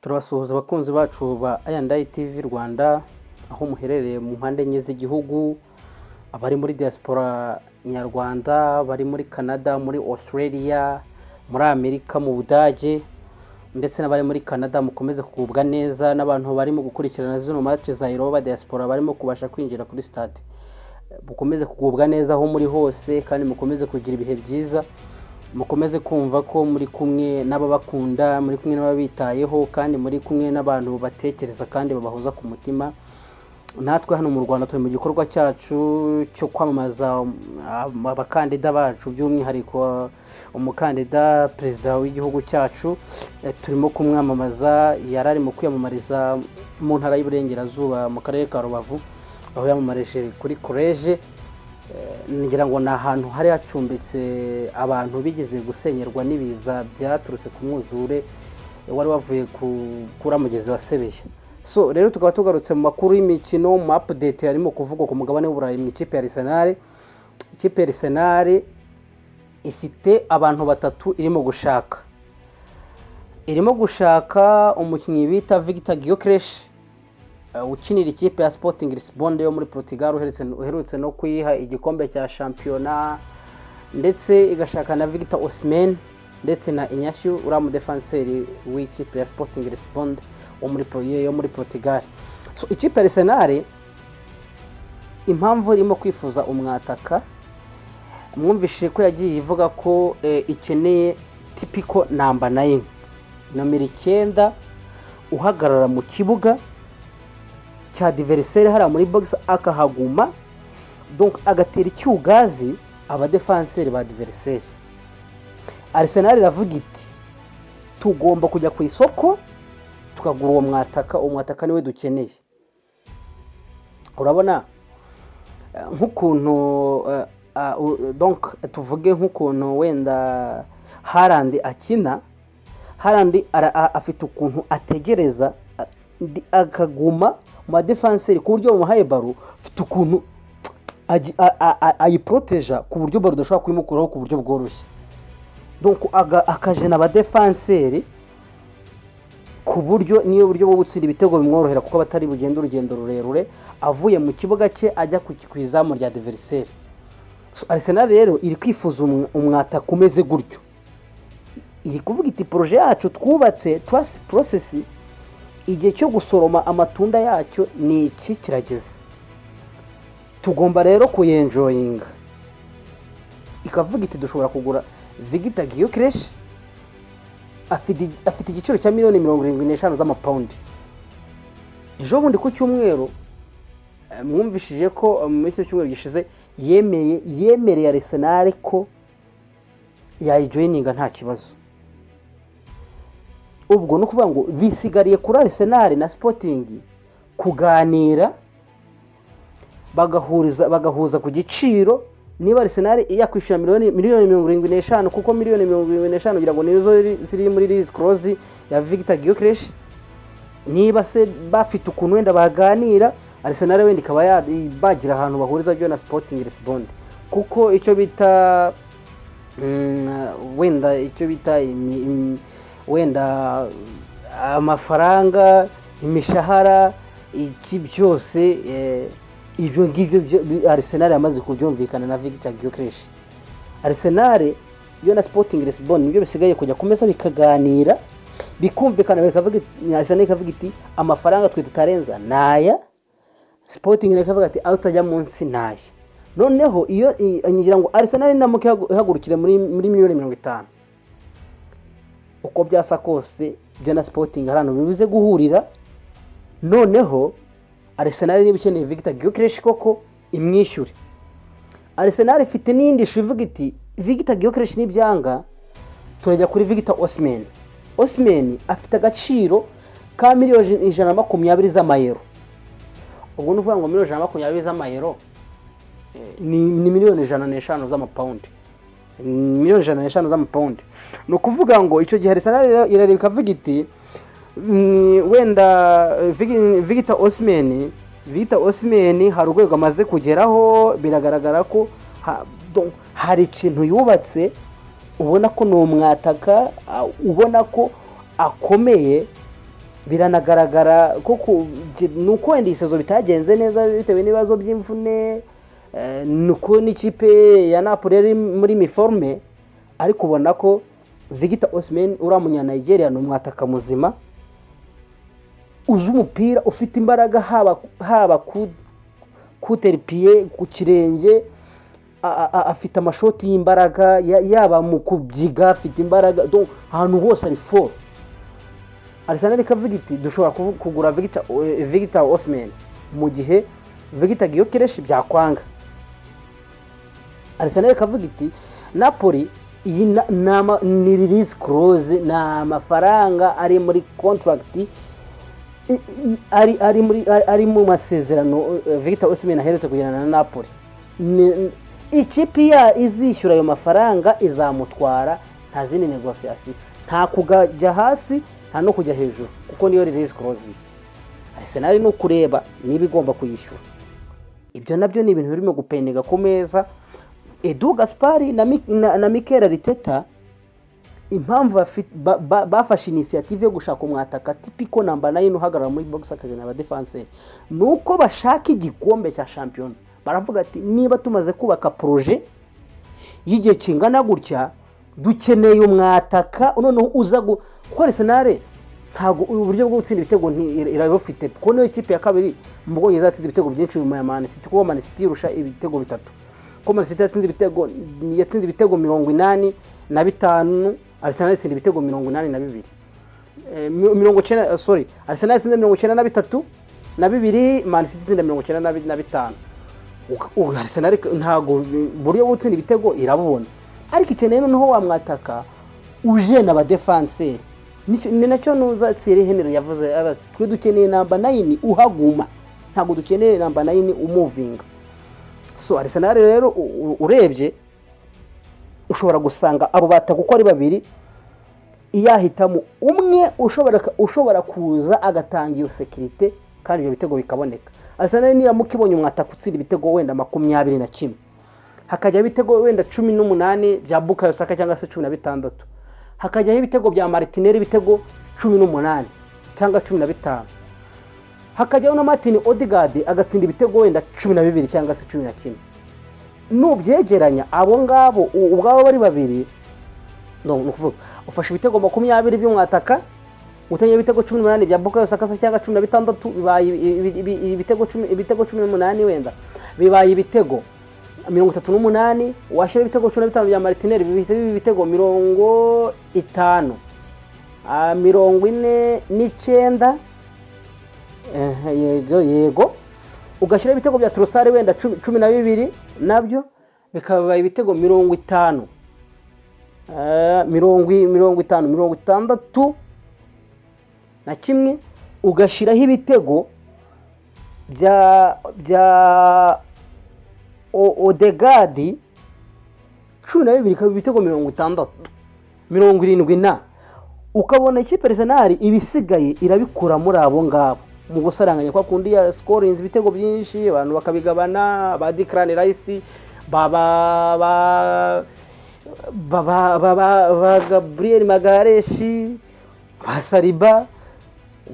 Turabasuhuza abakunzi bacu ba I&I TV Rwanda aho muherereye mu mpande enye z'igihugu, abari muri diaspora nyarwanda, bari muri Canada, muri Australia, muri Amerika, mu Budage ndetse n'abari muri Canada, mukomeze kugubwa neza, n'abantu barimo gukurikirana zino match za Euro ba diaspora barimo kubasha kwinjira kuri stade. Mukomeze kugubwa neza aho muri hose kandi mukomeze kugira ibihe byiza, mukomeze kumva ko muri kumwe n'ababakunda, muri kumwe n'ababitayeho kandi muri kumwe n'abantu batekereza kandi babahoza ku mutima. Natwe hano mu Rwanda turi mu gikorwa cyacu cyo kwamamaza abakandida bacu, by'umwihariko umukandida perezida w'igihugu cyacu. Turimo kumwamamaza. Yari arimo kwiyamamariza mu ntara y'Iburengerazuba, mu karere ka Rubavu, aho yamamarije kuri college. Ngira ngo ni ahantu hari hacumbitse abantu bigeze gusenyerwa n'ibiza byaturutse ku mwuzure wari wavuye kuri mugezi wa Sebeya. So rero tukaba tugarutse mu makuru y'imikino, mu update harimo kuvugwa ku mugabane w'Uburayi mu ikipe ya Arsenal. Ikipe ya Arsenal ifite abantu batatu irimo gushaka. Irimo gushaka umukinnyi bita Victor Gyökeres, ukinira ikipe ya Sporting Lisbon yo muri Portugal, uherutse no kuyiha igikombe cya shampiyona, ndetse igashaka na Victor Osimhen ndetse na Iñaki, uriya mudefanseri w'ikipe ya Sporting Lisbon yo muri Portugal. So ikipe ya Arsenal, impamvu irimo kwifuza umwataka, mwumvise ko yagiye ivuga ko ikeneye typical number 9, nomero 9, uhagarara mu kibuga cya adversaire hariya muri box akahaguma, donc agatera icyugazi abadefanseri ba adversaire. Arsenal iravuga iti: "Tugomba kujya ku isoko tukagura uwo mwataka, uwo mwataka niwe dukeneye." Urabona nk'ukuntu donc tuvuge nk'ukuntu wenda Haaland akina. Haaland afite ukuntu ategereza, akaguma mu badefanseri ku buryo bamuhaye ballon, afite ukuntu ayiporoteja ku buryo ballon udashobora kuyimukuraho ku buryo bworoshye, donc akajena abadefanseri ku buryo niyo buryo bwo gutsinda ibitego bimworohera, kuko aba atari bugende urugendo rurerure avuye mu kibuga cye ajya ku izamu rya adversaire. So, Arsenal rero iri kwifuza umwataka umeze gutyo. Iri kuvuga iti: "Projet yacu twubatse, trust process, igihe cyo gusoroma amatunda yacyo ni iki, kirageze, tugomba rero kuyenjoyinga." Ikavuga iti: "Dushobora kugura Victor Gyökeres, afite igiciro cya miliyoni 75 z'amapawundi." Ejo bundi ku cyumweru, mwumvishije ko muri icyo cyumweru gishize yemereye Arsenal ko yayijoyininga nta kibazo. Ubwo ni ukuvuga ngo bisigariye kuri Arsenal na Sporting kuganira, bagahuza ku giciro, niba Arsenal yakwishyura miliyoni 75, kuko miliyoni 75 kugira ngo nizo ziri muri release clause ya Victor Gyökeres. Niba se bafite ukuntu wenda baganira, Arsenal wenda ikaba bagira ahantu bahuriza byo na Sporting Lisbon, kuko icyo bita wenda icyo bita wenda amafaranga, imishahara, iki byose, ibyo ngibyo Arsenal yamaze kubyumvikana na Victor Gyökeres. Arsenal yo na Sporting Lisbon nibyo bisigaye kujya ku meza bikaganira, bikumvikana, bikavuga, Arsenal ikavuga iti: "Amafaranga twe tutarenza naya." Sporting ikavuga ati: "Aho tutajya munsi naya." Noneho iyo ngira ngo Arsenal niramuka ihagurukire muri miliyoni 50, uko byasa kose byo na Sporting hari ahantu bibuze guhurira. Noneho Arsenal niba ikeneye Victor Gyökeres koko, imwishyure. Arsenal ifite n'iyindi issue, ivuga iti: "Victor Gyökeres nibyanga, turajya kuri Victor Osimhen." Osimhen afite agaciro ka miliyoni 120 z'amayero. Ubwo ni ukuvuga ngo miliyoni 120 z'amayero ni miliyoni 105 z'amapawundi, miliyoni 105 z'amapawundi. Ni ukuvuga ngo icyo gihe Arsenal irareba ikavuga iti: "Wenda Victor Osimhen, Victor Osimhen hari urwego amaze kugeraho, biragaragara ko donc hari ikintu yubatse, ubona ko ni umwataka, ubona ko akomeye." Biranagaragara ko ni uko wenda iyi saison bitagenze neza bitewe n'ibibazo by'imvune, ni uko n'ikipe ya Napoli yari muri méforme, ariko ubona ko Victor Osimhen, uriya munya-Nigeria, ni umwataka muzima uzi umupira, ufite imbaraga, haba ku pied, ku kirenge, afite amashoti y'imbaraga, yaba mu kubyiga afite imbaraga. Donc ahantu hose ari fort. Arsenal ikavuga iti: "Dushobora kugura Victor Osimhen mu gihe Victor Gyökeres byakwanga." Arsenal ikavuga iti: "Napoli iyi ni release clause, ni amafaranga ari muri contract, ari mu masezerano Victor Osimhen aherutse kugirana na Napoli. Ikipe ya izishyura ayo mafaranga izamutwara, nta zindi négociation, nta kujya hasi, nta no kujya hejuru, kuko niyo release clause ye." Arsenal ni ukureba niba igomba kuyishyura. Ibyo nabyo ni ibintu birimo gupendinga ku meza. Edu Gaspar na Mikel Arteta, impamvu bafashe initiative yo gushaka umwataka typical number 9 uhagarara muri box akagena abadefanseri, ni uko bashaka igikombe cya shampiyona. Baravuga ati: "Niba tumaze kubaka projet y'igihe kingana gutya, dukeneye umwataka noneho uza kuko Arsenal ntabwo uburyo bwo gutsinda ibitego irabufite, kuko niyo kipe ya kabiri mu Bwongereza yatsinze ibitego byinshi nyuma ya Man City, kuko Man City irusha ibitego bitatu, kuko Man City yatsinze ibitego 85, Arsenal itsinda ibitego 82. 90, sorry, Arsenal yatsinze 93 na bibiri, Man City itsinda 95. Arsenal ntabwo uburyo bwo gutsinda ibitego irabubona, ariko ikeneye noneho wa mwataka ujena abadefanseri. Ni nacyo nuza Thierry Henry yavuze ati: "Twe dukeneye number 9 uhaguma, ntabwo dukeneye number 9 umuvinga." So Arsenal rero urebye ushobora gusanga abo bataka uko ari babiri yahitamo umwe ushobora kuza agatanga iyo sécurité kandi ibyo bitego bikaboneka. Arsenal niramuka ibonye umwataka utsinda ibitego wenda 21, hakajyaho ibitego wenda 18 bya Bukayo Saka cyangwa se 16, hakajyaho ibitego bya Martinelli, ibitego 18 cyangwa 15, hakajyaho na Martin Odegaard agatsinda ibitego wenda 12 cyangwa se 11, nubyegeranya abo ngabo ubwabo bari babiri, no ni ukuvuga ufashe ibitego 20 by'umwataka, utanye ibitego 18 bya Bukayo Saka se cyangwa 16, bibaye ibitego 10, ibitego 18 wenda bibaye ibitego 38. Washyira ibitego 15 bya Martinelli, bihita biba ibitego 50, 49. Yego, ugashyiraho ibitego bya Trossard wenda 12, nabyo bikaba ibitego 50, 50, 61. Ugashyiraho ibitego bya Odegaard 12, ikaba ibitego 60, 70 na ukabona ikipe Arsenal ibisigaye irabikura muri abo ngabo mu gusaranganya kwa kundi ya scorinze ibitego byinshi, abantu bakabigabana, ba Declan Rice, ba Gabriel Magalhaes, ba Saliba,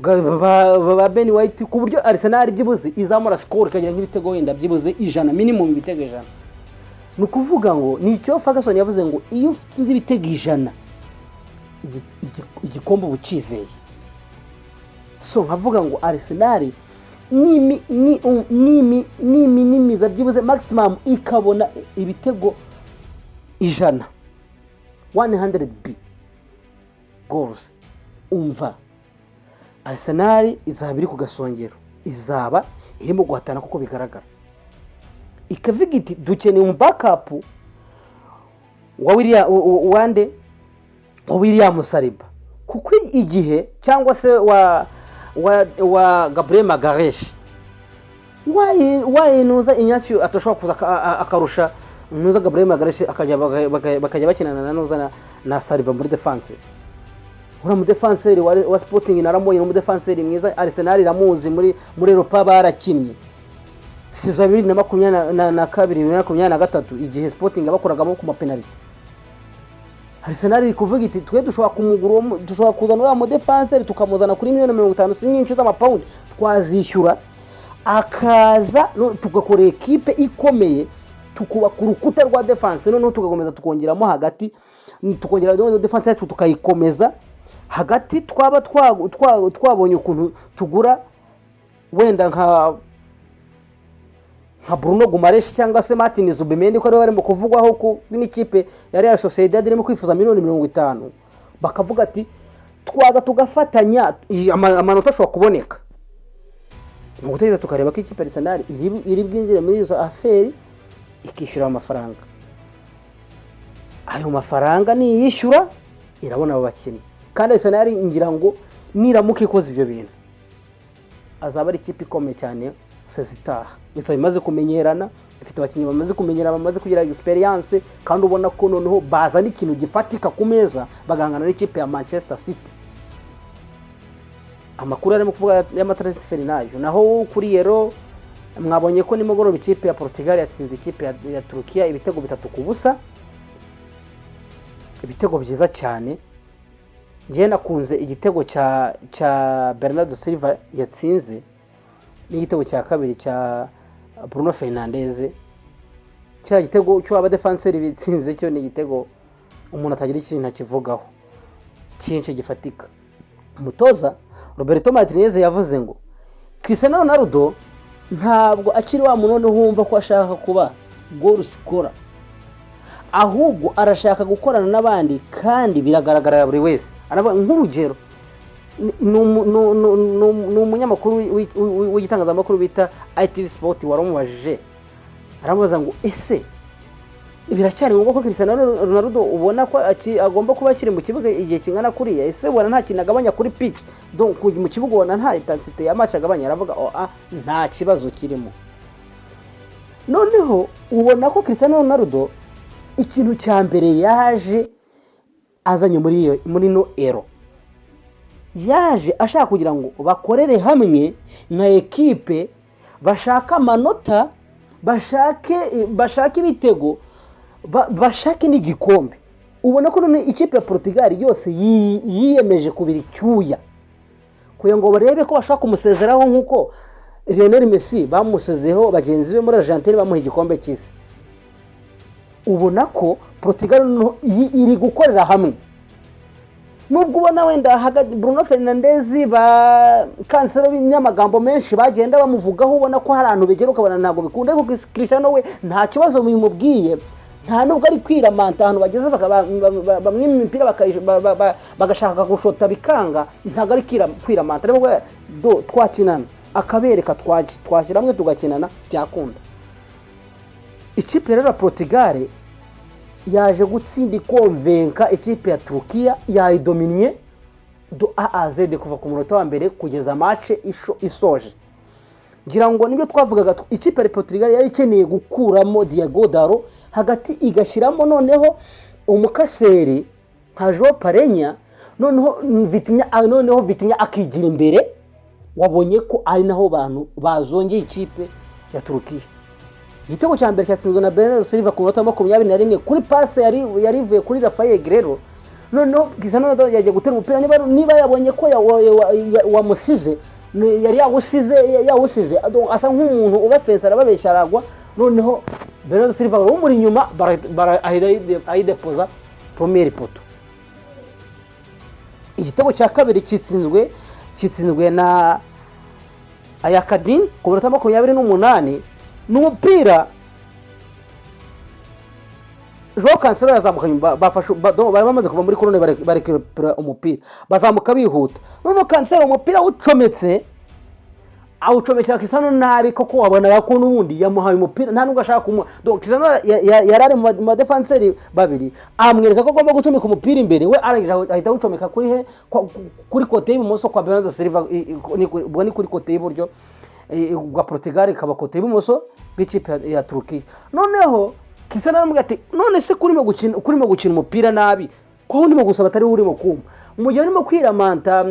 ba Ben White, ku buryo Arsenal byibuze izamura score ikagira nk'ibitego wenda byibuze 100, minimum ibitego 100. Ni ukuvuga ngo ni icyo Ferguson yavuze ngo iyo utsinze ibitego 100, igikombe uba ucyizeye. So nkavuga ngo Arsenal niminimiza byibuze maximum ikabona ibitego 100, 100 b goals, umva, Arsenal izaba iri ku gasongero, izaba irimo guhatana, kuko bigaragara ikavuga iti: "Dukeneye umu backup wa William, wande, wa William Saliba, kuko igihe cyangwa se wa Gabriel Magalhaes wayinuza Inyasiyo atashobora kuza akarusha nuza Gabriel Magalhaes, akajya bakajya bakinana na nuza na Saliba muri defense." Uriya mudefanseri wa Sporting naramubonye, ni umudefanseri mwiza. Arsenal iramuzi, muri Europa barakinnye saison ya 2022, 2023, igihe Sporting bakoragamo ku mapenaliti. Arsenal iri kuvuga iti: "Twe dushobora kumugura dushobora kuzana uriya mudefanseri, tukamuzana kuri miliyoni 50, si nyinshi z'amapawundi, twazishyura akaza no, tugakora ekipe ikomeye, tukubaka urukuta rwa défense, noneho tugakomeza tukongeramo hagati, tukongera noneho défense yacu tukayikomeza hagati, twaba twabonye ukuntu tugura wenda nka Bruno Guimaraes cyangwa se Martin Zubimendi, ko ariwe barimo kuvugwaho ko n'ikipe ya Real Sociedad irimo kwifuza miliyoni 50." Bakavuga ati: "Twaza tugafatanya, amanota ashobora kuboneka." Ni ugutegereza tukareba ko ikipe ya Arsenal iri bwinjire muri izo affaires, ikishyura amafaranga. Ayo mafaranga niyishyura, irabona abo bakinnyi. Kandi Arsenal, ngira ngo niramuka ikoze ibyo bintu, azaba ari ikipe ikomeye cyane saison itaha. Izaba imaze kumenyerana, ifite abakinnyi bamaze kumenyera, bamaze kugira experience, kandi ubona ko noneho bazana ikintu gifatika ku meza, bagahangana n'ikipe ya Manchester City. Amakuru arimo kuvuga y'amatransfer nayo. Naho kuri Euro, mwabonye ko nimugoroba ikipe ya Portugal yatsinze ikipe ya Turukiya ibitego 3-0, ibitego byiza cyane. Njyewe nakunze igitego cya Bernardo Silva yatsinze n'igitego cya kabiri cya Bruno Fernandes. Cya gitego cy'abadefanseri bitsinze cyo ni igitego umuntu atagira ikintu akivugaho cyinshi gifatika. Umutoza Roberto Martinez yavuze ngo Cristiano Ronaldo ntabwo akiri wa muntu noneho wumva ko ashaka kuba goal scorer, ahubwo arashaka gukorana n'abandi, kandi biragaragarira buri wese. Aravuga nk'urugero, ni umunyamakuru w'igitangazamakuru bita ITV Sport waramubajije, aramubaza ngo: "Ese biracyari ngombwa ko Cristiano Ronaldo ubona ko agomba kuba akiri mu kibuga igihe kingana kuriya? Ese ubona nta kintu agabanya kuri pitch? Donc mu kibuga ubona nta intensité ya match agabanya?" Aravuga: "Oh, ah, nta kibazo kirimo." Noneho ubona ko Cristiano Ronaldo ikintu cya mbere yaje azanye muri no Euro, yaje ashaka kugira ngo bakorere hamwe nka ekipe, bashake amanota, bashake ibitego, bashake n'igikombe. Ubona ko none ikipe ya Portugal yose yiyemeje kubira icyuya kugira ngo barebe ko bashobora kumusezeraho nk'uko Lionel Messi bamusezeho bagenzi be muri Argentine bamuha igikombe cy'isi. Ubona ko Portugal noneho iri gukorera hamwe, nubwo ubona wenda hagati Bruno Fernandes ba Cancelo b'inyamagambo menshi bagenda bamuvugaho, ubona ko hari ahantu bigera ukabona ntabwo bikunda. Ariko Cristiano we nta kibazo bimubwiye, nta nubwo ari kwiramanta. Ahantu bageze bamwima imipira, bagashaka gushota bikanga, ntabwo ari kwiramanta. Arimo kuvuga, do twakinana, akabereka twashyira hamwe tugakinana byakunda. Ikipe rero ya Portugal yaje gutsinda ikonvenka ikipe ya Turukiya, yayidominiye de A à Z kuva ku munota wa mbere kugeza match isoje. Ngira ngo nibyo twavugaga, ikipe ya Portugal yari ikeneye gukuramo Diogo Dalot, hagati igashyiramo noneho umukaseri nka João Palhinha, noneho Vitinha akigira imbere. Wabonye ko ari naho bantu bazongeye ikipe ya Turukiya. Igitego cya mbere cyatsinzwe na Bernardo Silva ku minota 21 kuri passe yari ivuye kuri Rafael Guerreiro. Noneho Cristiano Ronaldo yagiye gutera umupira, niba yabonye ko wamusize, yari yawusize, donc asa nk'umuntu ubafensa, arababeshya, aragwa. Noneho Bernardo Silva umuri inyuma, ahita ayidepoza premier poteau. Igitego cya kabiri kitsinzwe na Ayaydın ku minota 28. Ni umupira João Cancelo yazamukanye, bafashe bari bamaze kuva muri corner, barekera umupira, bazamuka bihuta. Noneho Cancelo umupira awucometse, awucomekera Cristiano nabi, koko wabonaga ko n'ubundi yamuhaye umupira, nta nubwo ashaka kumuha. Donc Cristiano yari ari mu badefanseri babiri, amwereka ko agomba gucomeka umupira imbere, we arangije ahita awucomeka kuri he? Kuri côté y'ibumoso kwa Bernardo Silva. Ubwo ni kuri côté y'iburyo bwa Portugal, ikaba côté y'ibumoso bw'ikipe ya Turukiya. Noneho Cristiano aramubwira ati: "None se kurimo gukina umupira nabi, ko ndimo gusaba atari we urimo kumpa?" Mu gihe urimo kwiramanta,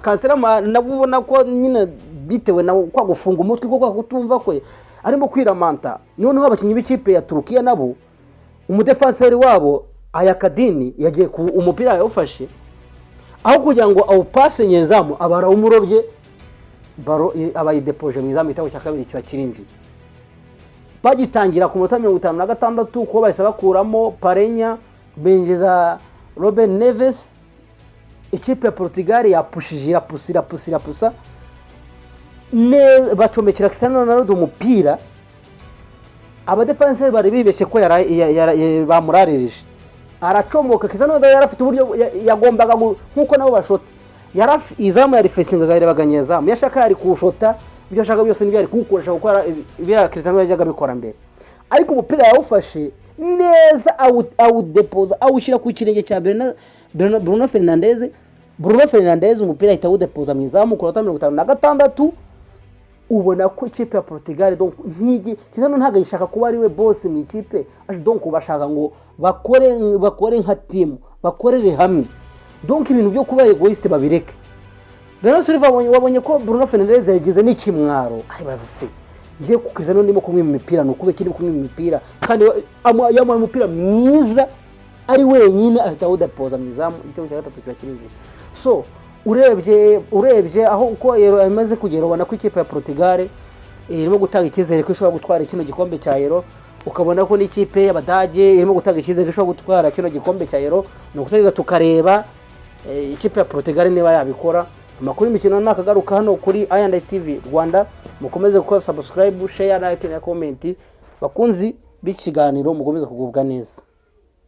Cancelo nabwo ubona ko nyine bitewe na kwa gufunga umutwe ko kwa kutumva kwe arimo kwiramanta. Noneho abakinnyi b'ikipe ya Turukiya nabo, umudefanseri wabo Aya kadini yagiye ku umupira yawufashe, aho kugira ngo awupase nyezamu aba arawumurobye, ballon aba ayidepoje mu izamu, igitego cya kabiri kiba kirinjiye. Bagitangira ku minota 56, kuko bahise bakuramo Palhinha, binjiza Ruben Neves. Ikipe ya Portugal yapushije, irapusa, irapusa, irapusa bacomekera Cristiano Ronaldo umupira. Abadefanseri bari bibeshye ko bamuraririje, aracomoka. Cristiano Ronaldo yari afite uburyo yagombaga nk'uko nabo bashota, izamu yari fesingaga, yarebaga nyezamu, yashaka yari kuwushota, ibyo ashaka byose nibyo yari kuwukoresha, kuko biriya Cristiano yajyaga abikora mbere. Ariko umupira yawufashe neza, awudepoza, awushyira ku kirenge cya Bruno Fernandes. Bruno Fernandes umupira ahita awudepoza mu izamu ku minota 56. Ubona ko ikipe ya Portugal, donc ntigi Cristiano ntabwo ayishaka kuba ari we boss mu ikipe, donc bashaka ngo bakore nka team, bakorere hamwe, donc ibintu byo kuba égoïste babireke. Bernardo Silva wabonye ko Bruno Fernandes yagize n'ikimwaro, aribaza: se ngiye ku Cristiano ndimo kumwima imipira, ni ukubera ndimo kumwima imipira? Kandi yamuhaye umupira mwiza ari wenyine, ahita awudepoza mu izamu, igitego cya gatatu kiba kirinjiye. So urebye aho uko Euro imaze kugera, ubona ko ikipe ya Portugal irimo gutanga icyizere ko ishobora gutwara kino gikombe cya Euro, ukabona ko n'ikipe y'Abadage irimo gutanga icyizere ko ishobora gutwara kino gikombe cya Euro. Ni ugutegereza tukareba ikipe ya Portugal niba yabikora. Amakuru y'imikino nakagaruka hano kuri I&I TV Rwanda. Mukomeze gukora subscribe, share, like na comment. Bakunzi b'ikiganiro, mukomeze kugubwa neza.